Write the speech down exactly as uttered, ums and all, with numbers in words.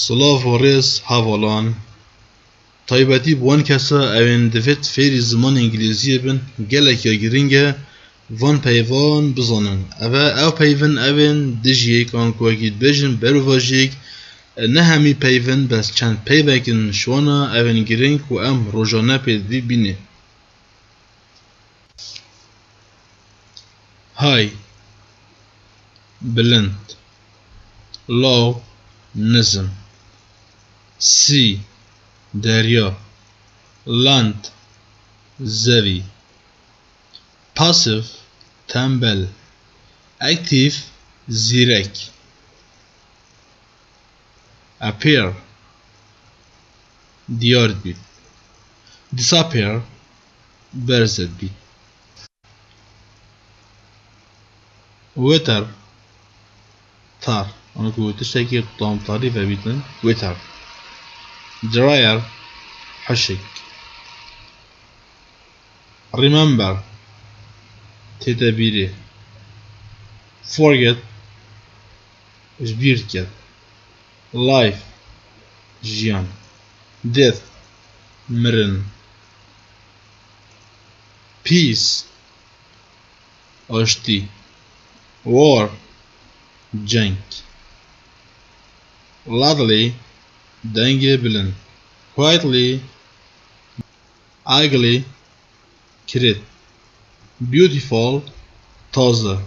Silav û rêz hevalan. Taybetî bi wan kesa ewên divêt fêrî zimanê îngilîziyê bin, gelek ya girîng e van peyvan bizanin. Ev e, ew peyvin ewên dijiyêk an ku wekî dibêjin berovajiyêk, ne hemî peyvin, bes çend peyvek in ji wana ewên girîng ku em rojane pê dibî bînê. High, bilind. Low, nizm. Sea, derya. Land, zevî. Passive, tembel. Active, zîrek. Appear, diyar dibît. Disappear, berze dibît. Wetter, tar. Anku tiştekî tamtarî vebîtin, wetter. Dryer, hişk. Remember, tête bîrê. Forget, ji bîr diket. Life, jiyan. Death, mirin. Peace, aştî. War, ceng. Loudly, dengê bilind. Quietly, ugly, kirêt. Beautiful, taze.